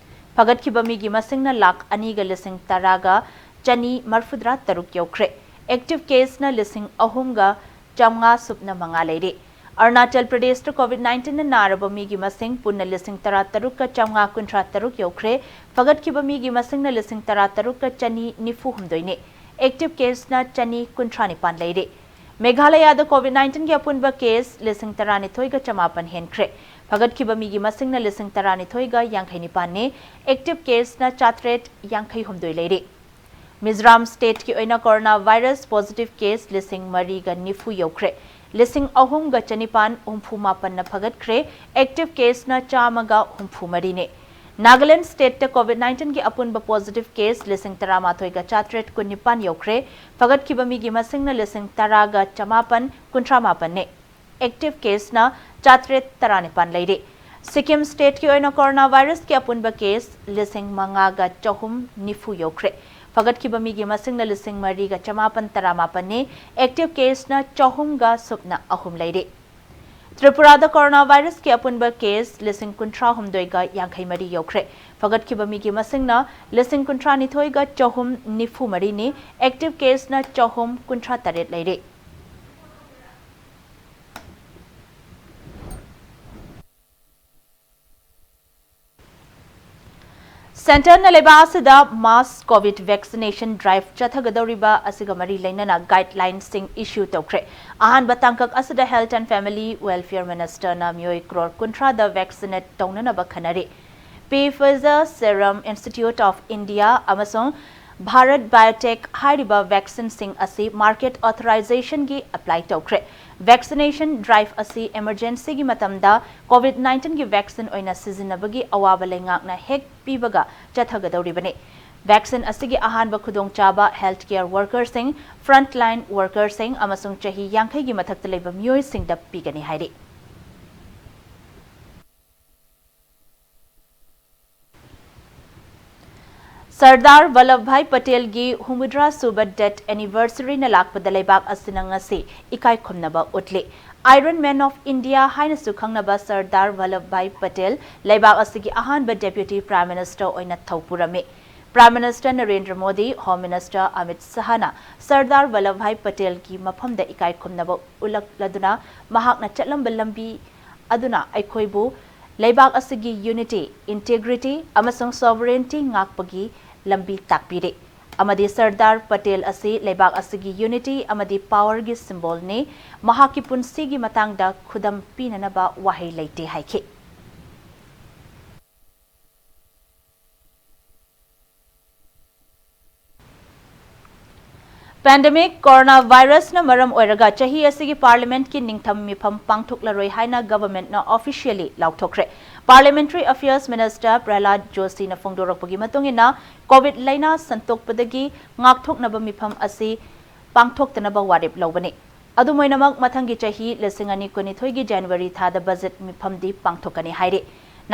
ꯐꯒꯠꯈꯤꯕ ꯃꯤꯒꯤ ꯃꯁꯤꯡꯅ ꯂꯥꯈ ꯑꯅꯤꯒ ꯂꯤꯁꯤꯡ ꯇꯔꯥꯒ ꯆꯅꯤ ꯃꯔꯐꯨꯇꯔꯥ ꯇꯔꯨꯛ ꯌꯧꯈ꯭ꯔꯦ꯫ ꯑꯦꯛꯇꯤꯚ ꯀꯦꯁꯅ ꯂꯤꯁꯤꯡ ꯑꯍꯨꯝꯒ ꯆꯥꯝꯃꯉꯥ ꯁꯨꯞꯅ ꯃꯉꯥ ꯂꯩꯔꯦ꯫ ꯑꯔꯨꯅꯥꯆꯜ ꯄ꯭ꯔꯗꯦꯁꯇ ꯀꯣꯚꯤꯗ ꯅꯥꯏꯟꯇꯤꯟꯅ ꯅꯥꯔꯕ ꯃꯤꯒꯤ ꯃꯁꯤꯡ ꯄꯨꯟꯅ ꯂꯤꯁꯤꯡ ꯇꯔꯥ ꯇꯔꯨꯛꯀ ꯆꯥꯝꯃꯉꯥ ꯀꯨꯟꯊ꯭ꯔꯥ ꯇꯔꯨꯛ ꯌꯧꯈ꯭ꯔꯦ꯫ ꯐꯒꯠꯈꯤꯕ ꯃꯤꯒꯤ ꯃꯁꯤꯡꯅ ꯂꯤꯁꯤꯡ ꯇꯔꯥ ꯇꯔꯨꯛꯀ ꯆꯅꯤ ꯅꯤꯐꯨ ꯍꯨꯝꯗꯣꯏꯅꯤ꯫ ꯑꯦꯛꯇꯤꯚ ꯀꯦꯁꯅ ꯆꯅꯤ ꯀꯨꯟꯊ꯭ꯔꯥ ꯅꯤꯄꯥꯟ ꯂꯩꯔꯦ꯫ ꯃꯦꯘꯥꯂꯌꯥꯗ ꯀꯣꯚꯤꯗ ꯅꯥꯏꯟꯇꯤꯟꯒꯤ ꯑꯄꯨꯟꯕ ꯀꯦꯁ ꯂꯤꯁꯤꯡ ꯇꯔꯥꯅꯤꯊꯣꯏꯒ ꯆꯃꯥꯄꯟ ꯍꯦꯟꯈ꯭ꯔꯦ꯫ ꯐꯒꯠꯈꯤꯕ ꯃꯤꯒꯤ ꯃꯁꯤꯡꯅ ꯂꯤꯁꯤꯡ ꯇꯔꯥꯅꯤꯊꯣꯏꯒ ꯌꯥꯡꯈꯩ ꯅꯤꯄꯥꯟꯅꯤ꯫ ꯑꯦꯛꯇꯤꯚ ꯀꯦꯁꯅ ꯆꯥꯇ꯭ꯔꯦꯠ ꯌꯥꯡꯈꯩ ꯍꯨꯝꯗꯣꯏ ꯂꯩꯔꯦ꯫ ꯃꯤꯖꯣꯔꯥꯝ ꯁ꯭ꯇꯦꯠꯀꯤ ꯑꯣꯏꯅ ꯀꯣꯔꯣꯅꯥ ꯚꯥꯏꯔꯁ ꯄꯣꯖꯤꯇꯤꯚ ꯀꯦꯁ ꯂꯤꯁꯤꯡ ꯃꯔꯤꯒ ꯅꯤꯐꯨ ꯌꯧꯈ꯭ꯔꯦ꯫ ꯂꯤꯁꯤꯡ ꯑꯍꯨꯝꯒ ꯆꯅꯤꯄꯥꯟ ꯍꯨꯝꯐꯨ ꯃꯥꯄꯟꯅ ꯐꯒꯠꯈ꯭ꯔꯦ꯫ ꯑꯦꯛꯇꯤꯚ ꯀꯦꯁꯅ ꯆꯥꯝꯃꯒ ꯍꯨꯝꯐꯨ ꯃꯔꯤꯅꯤ꯫ ꯅꯥꯒꯥꯂꯦꯟꯗ ꯁ꯭ꯇꯦꯠꯇ ꯀꯣꯚꯤꯗ ꯅꯥꯏꯟꯇꯤꯟꯒꯤ ꯑꯄꯨꯟꯕ ꯄꯣꯖꯤꯇꯤꯚ ꯀꯦꯁ ꯂꯤꯁꯤꯡ ꯇꯔꯥꯃꯥꯊꯣꯏꯒ ꯆꯥꯇ꯭ꯔꯦꯠ ꯀꯨꯟꯅꯤꯄꯥꯟ ꯌꯧꯈ꯭ꯔꯦ꯫ ꯐꯒꯠꯈꯤꯕ ꯃꯤꯒꯤ ꯃꯁꯤꯡꯅ ꯂꯤꯁꯤꯡ ꯇꯔꯥꯒ ꯆꯃꯥꯄꯟ ꯀꯨꯟꯊ꯭ꯔꯥ ꯃꯥꯄꯟꯅꯤ꯫ ꯑꯦꯛꯇꯤꯚ ꯀꯦꯁꯅ ꯆꯥꯇ꯭ꯔꯦꯠ ꯇꯔꯥꯅꯤꯄꯥꯟ ꯂꯩꯔꯦ꯫ ꯁꯤꯛꯀꯤꯝ ꯁ꯭ꯇꯦꯠꯀꯤ ꯑꯣꯏꯅ ꯀꯣꯔꯣꯅꯥ ꯚꯥꯏꯔꯁꯀꯤ ꯑꯄꯨꯟꯕ ꯀꯦꯁ ꯂꯤꯁꯤꯡ ꯃꯉꯥꯒ ꯆꯍꯨꯝ ꯅꯤꯐꯨ ꯌꯧꯈ꯭ꯔꯦ꯫ ꯐꯒꯠꯈꯤꯕ ꯃꯤꯒꯤ ꯃꯁꯤꯡꯅ ꯂꯤꯁꯤꯡ ꯃꯔꯤꯒ ꯆꯃꯥꯄꯟ ꯇꯔꯥꯃꯥꯄꯟꯅꯤ꯫ ꯑꯦꯛꯇꯤꯚ ꯀꯦꯁꯅ ꯆꯍꯨꯝꯒ ꯁꯨꯞꯅ ꯑꯍꯨꯝ ꯂꯩꯔꯦ꯫ ꯇ꯭ꯔꯤꯄꯨꯔꯥꯗ ꯀꯣꯔꯣꯅꯥ ꯚꯥꯏꯔꯁꯀꯤ ꯑꯄꯨꯟꯕ ꯀꯦꯁ ꯂꯤꯁꯤꯡ ꯀꯨꯟꯊ꯭ꯔꯥ ꯍꯨꯝꯗꯣꯏꯒ ꯌꯥꯡꯈꯩ ꯃꯔꯤ ꯌꯧꯈ꯭ꯔꯦ꯫ ꯐꯒꯠꯈꯤꯕ ꯃꯤꯒꯤ ꯃꯁꯤꯡꯅ ꯂꯤꯁꯤꯡ ꯀꯨꯟꯊ꯭ꯔꯥ ꯅꯤꯊꯣꯏꯒ ꯆꯍꯨꯝ ꯅꯤꯐꯨ ꯃꯔꯤꯅꯤ꯫ ꯑꯦꯛꯇꯤꯚ ꯀꯦꯁꯅ ꯆꯍꯨꯝ ꯀꯨꯟꯊ꯭ꯔꯥ ꯇꯔꯦꯠ ꯂꯩꯔꯦ꯫ ꯁꯦꯟꯇꯔꯅ ꯂꯩꯕꯥꯛ ꯑꯁꯤꯗ ꯃꯥꯁ ꯀꯣꯚꯤꯗ ꯚꯦꯛꯁꯤꯅꯦꯁꯟ ꯗ꯭ꯔꯥꯏꯚ ꯆꯠꯊꯒꯗꯧꯔꯤꯕ ꯑꯁꯤꯒ ꯃꯔꯤ ꯂꯩꯅꯅ ꯒꯥꯏꯗꯂꯥꯏꯟꯁꯤꯡ ꯏꯁꯨ ꯇꯧꯈ꯭ꯔꯦ꯫ ꯑꯍꯥꯟꯕ ꯇꯥꯡꯀꯛ ꯑꯁꯤꯗ ꯍꯦꯜꯊ ꯑꯦꯟ ꯐꯦꯃꯤꯂꯤ ꯋꯦꯜꯐꯤꯌꯔ ꯃꯤꯅꯤꯁꯇꯔꯅ ꯃꯤꯑꯣꯏ ꯀ꯭ꯔꯣꯔ ꯀꯨꯟꯊ꯭ꯔꯥꯗ ꯚꯦꯛꯁꯤꯅꯦꯠ ꯇꯧꯅꯅꯕ ꯈꯟꯅꯔꯤ꯫ Pfizer Serum Institute of India ꯑꯃꯁꯨꯡ ꯚꯥꯔꯠ ꯕꯥꯏꯑꯣꯇꯦꯛ ꯍꯥꯏꯔꯤꯕ ꯚꯦꯛꯁꯤꯟꯁꯤꯡ ꯑꯁꯤ ꯃꯥꯔꯀꯦꯠ ꯑꯣꯊꯣꯔꯥꯏꯖꯦꯁꯟꯒꯤ ꯑꯦꯄ꯭ꯂꯥꯏ ꯇꯧꯈ꯭ꯔꯦ꯫ ꯚꯦꯛꯁꯤꯅꯦꯁꯟ ꯗ꯭ꯔꯥꯏꯚ ꯑꯁꯤ ꯏꯃꯔꯖꯦꯟꯁꯤꯒꯤ ꯃꯇꯝꯗ ꯀꯣꯚꯤꯗ ꯅꯥꯏꯟꯇꯤꯟꯒꯤ ꯚꯦꯛꯁꯤꯟ ꯑꯣꯏꯅ ꯁꯤꯖꯤꯟꯅꯕꯒꯤ ꯑꯋꯥꯕ ꯂꯩꯉꯥꯛꯅ ꯍꯦꯛ ꯄꯤꯕꯒ ꯆꯠꯊꯒꯗꯧꯔꯤꯕꯅꯤ꯫ ꯚꯦꯛꯁꯤꯟ ꯑꯁꯤꯒꯤ ꯑꯍꯥꯟꯕ ꯈꯨꯗꯣꯡꯆꯥꯕ ꯍꯦꯜꯊ ꯀꯦꯌꯔ ꯋꯥꯔꯀꯔꯁꯤꯡ, ꯐ꯭ꯔꯟꯠꯂꯥꯏꯟ ꯋꯥꯔꯀꯔꯁꯤꯡ ꯑꯃꯁꯨꯡ ꯆꯍꯤ ꯌꯥꯡꯈꯩꯒꯤ ꯃꯊꯛꯇ ꯂꯩꯕ ꯃꯤꯑꯣꯏꯁꯤꯡꯗ ꯄꯤꯒꯅꯤ ꯍꯥꯏꯔꯤ꯫ ꯁꯔꯗꯥꯔ ꯚꯜꯂꯚꯚꯥꯏ ꯄꯇꯦꯜꯒꯤ ꯍꯨꯝꯐꯨꯇꯔꯥ ꯁꯨꯕ death anniversary ꯅ ꯂꯥꯛꯄꯗ ꯂꯩꯕꯥꯛ ꯑꯁꯤꯅ ꯉꯁꯤ ꯏꯀꯥꯏ ꯈꯨꯝꯅꯕ ꯎꯠꯂꯤ꯫ Iron Man of India ꯍꯥꯏꯅꯁꯨ ꯈꯪꯅꯕ ꯁꯔꯗꯥꯔ ꯚꯜꯂꯚꯚꯥꯏ ꯄꯇꯦꯜ ꯂꯩꯕꯥꯛ ꯑꯁꯤꯒꯤ ꯑꯍꯥꯟꯕ Deputy Prime Minister ꯑꯣꯏꯅ ꯊꯧ ꯄꯨꯔꯝꯃꯤ꯫ Prime Minister Narendra Modi, Home Minister Amit ꯁꯍꯥꯅ Sardar Vallabhbhai ꯄꯇꯦꯜꯒꯤ ꯃꯐꯝꯗ ꯏꯀꯥꯏ ꯈꯨꯝꯅꯕ ꯎꯠꯂꯛꯂꯗꯨꯅ ꯃꯍꯥꯛꯅ ꯆꯠꯂꯝꯕ ꯂꯝꯕꯤ ꯑꯗꯨꯅ ꯑꯩꯈꯣꯏꯕꯨ ꯂꯩꯕꯥꯛ ꯑꯁꯤꯒꯤ unity, integrity ꯑꯃꯁꯨꯡ sovereignty ꯉꯥꯛꯄꯒꯤ ꯂꯝꯕꯤ ꯇꯥꯛꯄꯤꯔꯦ ꯑꯃꯗꯤ ꯁꯔꯗꯥꯔ ꯄꯇꯦꯜ ꯑꯁꯤ ꯂꯩꯕꯥꯛ ꯑꯁꯤꯒꯤ unity ꯑꯃꯗꯤ power ꯒꯤ symbol ꯅꯤ꯫ ꯃꯍꯥꯛꯀꯤ ꯄꯨꯟꯁꯤꯒꯤ ꯃꯇꯥꯡꯗ ꯈꯨꯗꯝ ꯄꯤꯅꯅꯕ ꯋꯥꯍꯩ ꯂꯩꯇꯦ ꯍꯥꯏꯈꯤ꯫ Pandemic coronavirus ꯅ ꯃꯔꯝ ꯑꯣꯏꯔꯒ ꯆꯍꯤ ꯑꯁꯤꯒꯤ Parliament ꯀꯤ ꯅꯤꯡꯊꯝ ꯃꯤꯐꯝ ꯄꯥꯡꯊꯣꯛꯂꯔꯣꯏ ꯍꯥꯏꯅ Government ꯅ officially ꯂꯥꯎꯊꯣꯛꯈ꯭ꯔꯦ꯫ Parliamentary Affairs Minister ꯄ꯭ꯔꯍꯂꯥꯗ ꯖꯣꯁꯤꯅ ꯐꯣꯡꯗꯣꯔꯛꯄꯒꯤ ꯃꯇꯨꯡ ꯏꯟꯅ, COVID ꯂꯥꯏꯅꯥ ꯁꯟꯗꯣꯛꯄꯗꯒꯤ ꯉꯥꯛꯊꯣꯛꯅꯕ ꯃꯤꯐꯝ ꯑꯁꯤ ꯄꯥꯡꯊꯣꯛꯇꯅꯕ ꯋꯥꯔꯦꯞ ꯂꯧꯕꯅꯤ꯫ ꯑꯗꯨꯝ ꯑꯣꯏꯅꯃꯛ, ꯃꯊꯪꯒꯤ ꯆꯍꯤ ꯂꯤꯁꯤꯡ ꯑꯅꯤ ꯀꯨꯟꯅꯤꯊꯣꯏꯒꯤ January ꯊꯥꯗ budget ꯃꯤꯐꯝꯗꯤ ꯄꯥꯡꯊꯣꯛꯀꯅꯤ ꯍꯥꯏꯔꯤ꯫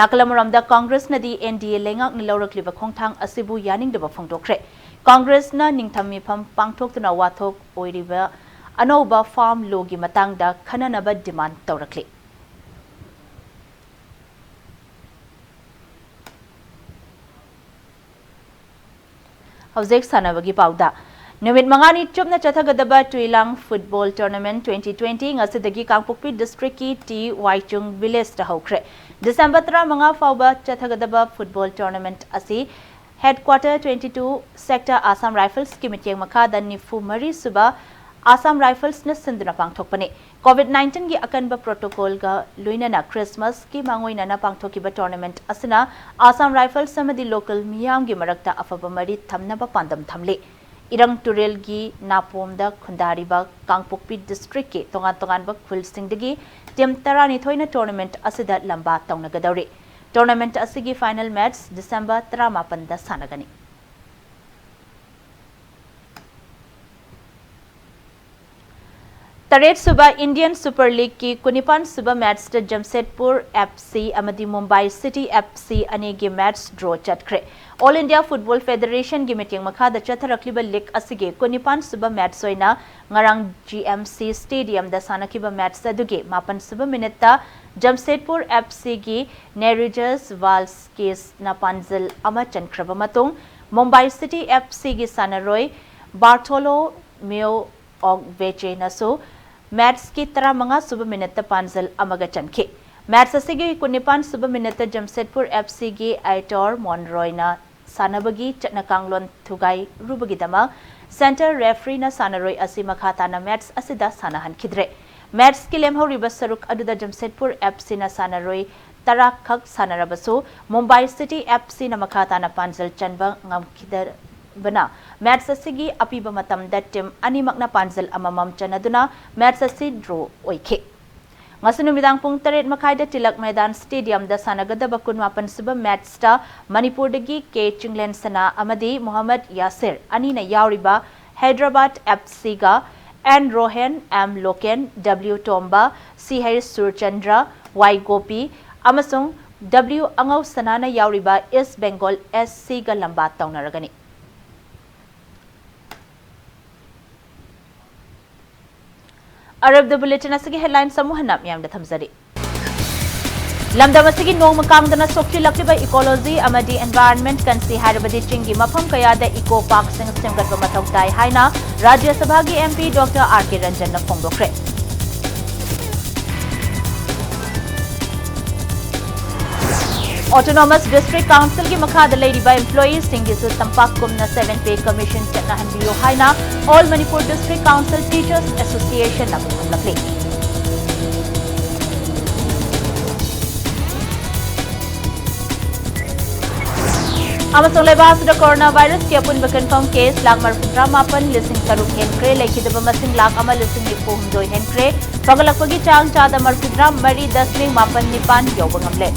ꯅꯥꯀꯜ ꯑꯃꯔꯣꯝꯗ, Congress ꯅꯗꯤ N D A ꯂꯩꯉꯥꯛꯅ ꯂꯧꯔꯛꯂꯤꯕ ꯈꯣꯡꯊꯥꯡ ꯑꯁꯤꯕꯨ ꯌꯥꯅꯤꯡꯗꯕ ꯐꯣꯡꯗꯣꯛꯈ꯭ꯔꯦ꯫ Congress ꯅ ꯅꯤꯡꯊꯝ ꯃꯤꯐꯝ ꯄꯥꯡꯊꯣꯛꯇꯨꯅ ꯋꯥꯊꯣꯛ ꯑꯣꯏꯔꯤꯕ ꯑꯅꯧꯕ farm law ꯒꯤ ꯃꯇꯥꯡꯗ ꯈꯟꯅꯅꯕ demand ꯇꯧꯔꯛꯂꯤ꯫ ꯍꯧꯖꯤꯛ ꯁꯥꯟꯅꯕꯒꯤ ꯄꯥꯎꯗ꯫ ꯅꯨꯃꯤꯠ ꯃꯉꯥꯅꯤ ꯆꯨꯞꯅ ꯆꯠꯊꯒꯗꯕ ꯇꯨꯏꯂꯥꯡ Football Tournament twenty twenty ꯉꯁꯤꯗꯒꯤ ꯀꯥꯡꯄꯣꯛꯄꯤ district ꯀꯤ ꯇꯤ ꯋꯥꯏꯆꯨꯡ village ꯇ ꯍꯧꯈ꯭ꯔꯦ꯫ December ꯇꯔꯥꯃꯉꯥ ꯐꯥꯎꯕ ꯆꯠꯊꯒꯗꯕ football tournament ꯑꯁꯤ Headquarter twenty two, Sector Assam Rifles ꯀꯤ ꯃꯤꯠꯌꯦꯡ ꯃꯈꯥꯗ ꯅꯤꯐꯨ ꯃꯔꯤ ꯁꯨꯕ Assam Rifles ꯅ ꯁꯤꯟꯗꯨꯅ ꯄꯥꯡꯊꯣꯛꯄꯅꯤ꯫ COVID nineteen ꯒꯤ ꯑꯀꯟꯕ protocol ꯒ ꯂꯣꯏꯅꯅ Christmas ꯀꯤ ꯃꯥꯡꯑꯣꯏꯅꯅ ꯄꯥꯡꯊꯣꯛꯈꯤꯕ tournament ꯑꯁꯤꯅ Assam Rifles ꯑꯃꯗꯤ local ꯃꯤꯌꯥꯝꯒꯤ ꯃꯔꯛꯇ ꯑꯐꯕ ꯃꯔꯤ ꯊꯝꯅꯕ ꯄꯥꯟꯗꯝ ꯊꯝꯂꯤ꯫ ꯏꯔꯪ ꯇꯨꯔꯦꯜꯒꯤ ꯅꯥꯄꯣꯝꯗ ꯈꯨꯟꯗꯥꯔꯤꯕ ꯀꯥꯡꯄꯣꯛꯄꯤ district ꯀꯤ ꯇꯣꯉꯥꯟ ꯇꯣꯉꯥꯟꯕ ꯈꯨꯜꯁꯤꯡꯗꯒꯤ team ꯇꯔꯥꯅꯤꯊꯣꯏꯅ tournament ꯑꯁꯤꯗ ꯂꯝꯕꯥ ꯇꯧꯅꯒꯗꯧꯔꯤ꯫ Tournament ꯑꯁꯤꯒꯤ final match December ꯇꯔꯥꯃꯥꯄꯟꯗ ꯁꯥꯟꯅꯒꯅꯤ꯫ ꯇꯔꯦꯠ ꯁꯨꯕ Indian Super Leagueꯀꯤ ꯀꯨꯟꯅꯤꯄꯥꯟ ꯁꯨꯕ matchꯇ ꯖꯝꯁꯦꯗꯄꯨꯔ FC ꯑꯃꯗꯤ ꯃꯨꯝꯕꯥꯏ ꯁꯤꯇꯤ FC ꯑꯅꯤꯒꯤ match draw ꯆꯠꯈ꯭ꯔꯦ꯫ All India Football Federationꯒꯤ ꯃꯤꯠꯌꯦꯡ ꯃꯈꯥꯗ ꯆꯠꯊꯔꯛꯂꯤꯕ league ꯑꯁꯤꯒꯤ ꯀꯨꯟꯅꯤꯄꯥꯟ ꯁꯨꯕ match ꯑꯣꯏꯅ ꯉꯔꯥꯡ GMC Stadiumꯗ ꯁꯥꯟꯅꯈꯤꯕ match ꯑꯗꯨꯒꯤ ꯃꯥꯄꯟ ꯁꯨꯕ minuteꯇ ꯖꯝꯁꯦꯗꯄꯨꯔ FCꯒꯤ Neeraj Walske's ꯅ ꯄꯥꯟꯖꯜ ꯑꯃ ꯆꯟꯈ꯭ꯔꯕ ꯃꯇꯨꯡ, ꯃꯨꯝꯕꯥꯏ ꯁꯤꯇꯤ FCꯒꯤ ꯁꯥꯟꯅꯔꯣꯏ Bartholomew Ogbechenaꯁꯨ matchꯀꯤ ꯇꯔꯥꯃꯉꯥ ꯁꯨꯕ minuteꯇ ꯄꯥꯟꯖꯜ ꯑꯃꯒ ꯆꯟꯈꯤ꯫ Match ꯑꯁꯤꯒꯤ ꯀꯨꯟꯅꯤꯄꯥꯟ ꯁꯨꯕ minuteꯇ ꯖꯝꯁꯦꯗꯄꯨꯔ FCꯒꯤ Aitor Monroyꯅ ꯁꯥꯟꯅꯕꯒꯤ ꯆꯠꯅ ꯀꯥꯡꯂꯣꯟ ꯊꯨꯒꯥꯏꯔꯨꯕꯒꯤꯗꯃꯛ center refereeꯅ ꯁꯥꯟꯅꯔꯣꯏ ꯑꯁꯤ ꯃꯈꯥ ꯇꯥꯅ match ꯑꯁꯤꯗ ꯁꯥꯟꯅꯍꯟꯈꯤꯗ꯭ꯔꯦ꯫ Matchꯀꯤ ꯂꯦꯝꯍꯧꯔꯤꯕ ꯁꯔꯨꯛ ꯑꯗꯨꯗ ꯖꯝꯁꯦꯗꯄꯨꯔ FCꯅ ꯁꯥꯟꯅꯔꯣꯏ ꯇꯔꯥ ꯈꯛ ꯁꯥꯟꯅꯔꯕꯁꯨ, ꯃꯨꯝꯕꯥꯏ ꯁꯤꯇꯤ FCꯅ ꯃꯈꯥ ꯇꯥꯅ ꯄꯥꯟꯖꯜ ꯆꯟꯕ ꯉꯝꯈꯤꯗꯕꯅ, match ꯑꯁꯤꯒꯤ ꯑꯄꯤꯕ ꯃꯇꯝꯗ team ꯑꯅꯤꯃꯛꯅ ꯄꯥꯟꯖꯜ ꯑꯃꯃꯝ ꯆꯟꯅꯗꯨꯅ match ꯑꯁꯤ draw ꯑꯣꯏꯈꯤ꯫ ꯉꯁꯤ ꯅꯨꯃꯤꯗꯥꯡ ꯄꯨꯡ ꯇꯔꯦꯠ ꯃꯈꯥꯏꯗ ꯇꯤꯂꯛ ꯃꯩꯗꯥꯟ Stadiumꯗ ꯁꯥꯟꯅꯒꯗꯕ ꯀꯨꯟꯃꯥꯄꯟ ꯁꯨꯕ matchꯇ ꯃꯅꯤꯄꯨꯔꯗꯒꯤ ꯀꯦ ꯆꯤꯡꯂꯦꯟꯁꯅꯥ ꯑꯃꯗꯤ ꯃꯨꯍꯝꯃꯗ ꯌꯥꯁꯤꯔ ꯑꯅꯤꯅ ꯌꯥꯎꯔꯤꯕ Hyderabad FCꯒ N Rohan, M Loken, W Tomba, C H Surchandra, Y Gopi ꯑꯃꯁꯨꯡ W ꯑꯉꯧꯁꯅꯥꯅ ꯌꯥꯎꯔꯤꯕ East Bengal SCꯒ ꯂꯝꯕꯥ ꯇꯧꯅꯔꯒꯅꯤ꯫ ꯑꯔꯣꯏꯕꯗ bulletin ꯑꯁꯤꯒꯤ headlines ꯑꯃꯨꯛ ꯍꯟꯅ ꯃꯤꯌꯥꯝꯗ ꯊꯝꯖꯔꯤ꯫ ꯂꯝꯗꯝ ꯑꯁꯤꯒꯤ ꯅꯣꯡꯃ ꯀꯥꯡꯗꯅ ꯁꯣꯛꯆꯤꯜꯂꯛꯂꯤꯕ ecology ꯑꯃꯗꯤ environment ꯀꯟꯁꯤ ꯍꯥꯏꯔꯕꯗꯤ ꯆꯤꯡꯒꯤ ꯃꯐꯝ ꯀꯌꯥꯗ eco parkꯁꯤꯡ ꯁꯦꯝꯒꯠꯄ ꯃꯊꯧ ꯇꯥꯏ ꯍꯥꯏꯅ ꯔꯥꯖ꯭ꯌ ꯁꯚꯥꯒꯤ MP Doctor R K Ranjanꯅ ꯐꯣꯡꯗꯣꯛꯈ꯭ꯔꯦ꯫ Autonomous District Councilꯒꯤ ꯃꯈꯥꯗ ꯂꯩꯔꯤꯕ employeeꯁꯤꯡꯒꯤꯁꯨ ꯇꯝꯄꯥꯛ ꯀꯨꯝꯅ seven pay commission ꯆꯠꯅꯍꯟꯕꯤꯌꯨ ꯍꯥꯏꯅ All Manipur District Council Teachers Associationꯅ ꯐꯣꯡꯂꯛꯂꯤ꯫ ꯑꯃꯁꯨꯡ ꯂꯩꯕꯥꯛ ꯑꯁꯤꯗ corona virusꯀꯤ ꯑꯄꯨꯟꯕ confirm case ꯂꯥꯈ ꯃꯔꯤꯐꯨꯇꯔꯥ ꯃꯥꯄꯟ ꯂꯤꯁꯤꯡ ꯇꯔꯨꯛ ꯍꯦꯟꯈ꯭ꯔꯦ, ꯂꯩꯈꯤꯗꯕ ꯃꯁꯤꯡ ꯂꯥꯈ ꯑꯃ ꯂꯤꯁꯤꯡ ꯅꯤꯐꯨ ꯍꯨꯝꯗꯣꯏ ꯍꯦꯟꯈ꯭ꯔꯦ, ꯐꯒꯠꯂꯛꯄꯒꯤ ꯆꯥꯡ ꯆꯥꯗ ꯃꯔꯤꯐꯨꯇꯔꯥ ꯃꯔꯤ ꯗꯁꯃꯤꯛ ꯃꯥꯄꯟ ꯅꯤꯄꯥꯟ ꯌꯧꯕ ꯉꯝꯂꯦ꯫